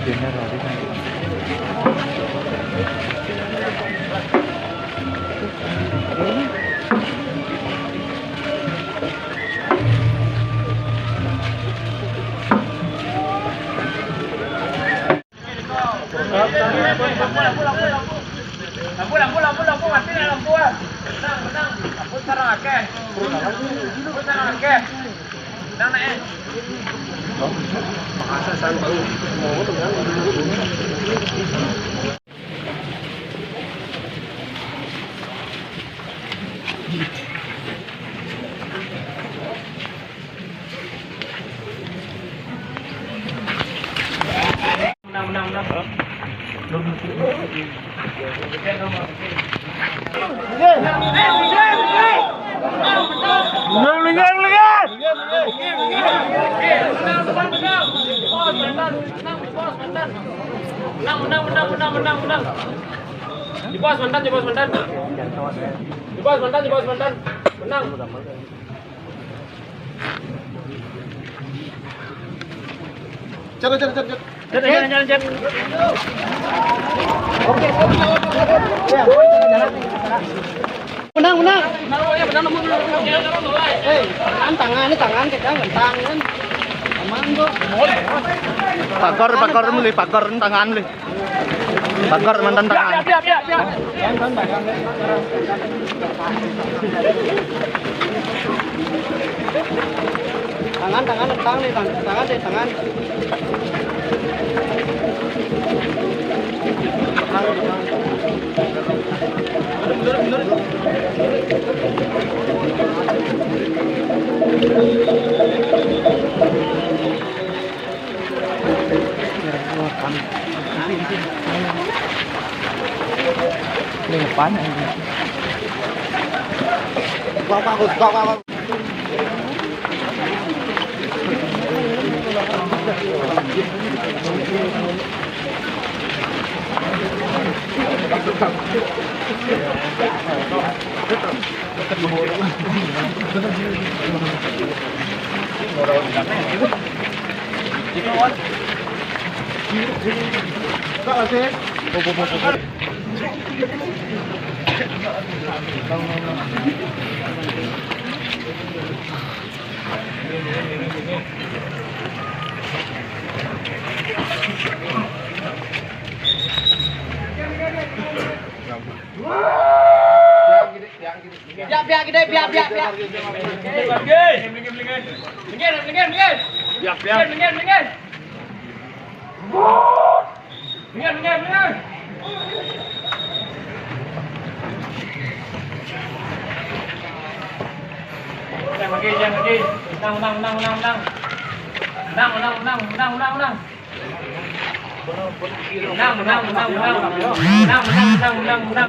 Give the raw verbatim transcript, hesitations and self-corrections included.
Lampu, lampu, lampu, lampu, mati nih lampu, ah. Menang, menang. Lampu sekarang akeh. Lampu sekarang akeh. Menang, naik. Menang, menang, menang. Menang, menang, menang. Menang, menang, menang, menang, menang, menang. Di pos mantan, di pos mantan. Di pos mantan, di pos mantan. Menang. Jalan, jalan, jalan, jalan. Jalan, jalan, jalan, jalan. Oke, oke, oke, oke. Ya, jalan. Menang, menang. Eh, tangan, tangan, ini tangan kita ngentang kan. Aman kok. Pagar, pagar, meli pagar, tangan, meli. Pagar mantan tangan. Tangan, tangan, tangan nih, tangan, tangan deh, tangan. Ini apaan ini? Gua, gua, gua, gua, gua. Biak, biak, gede, biak, biak, biak. Minggir, minggir, minggir. Biak, biak. Minggir, minggir, minggir. Minggir, minggir, minggir. Jangan lagi, jangan lagi. Menang, menang, menang, menang, menang. Menang, menang, menang, menang, menang. Menang, menang, menang, menang, menang. Menang, menang, menang, menang, menang.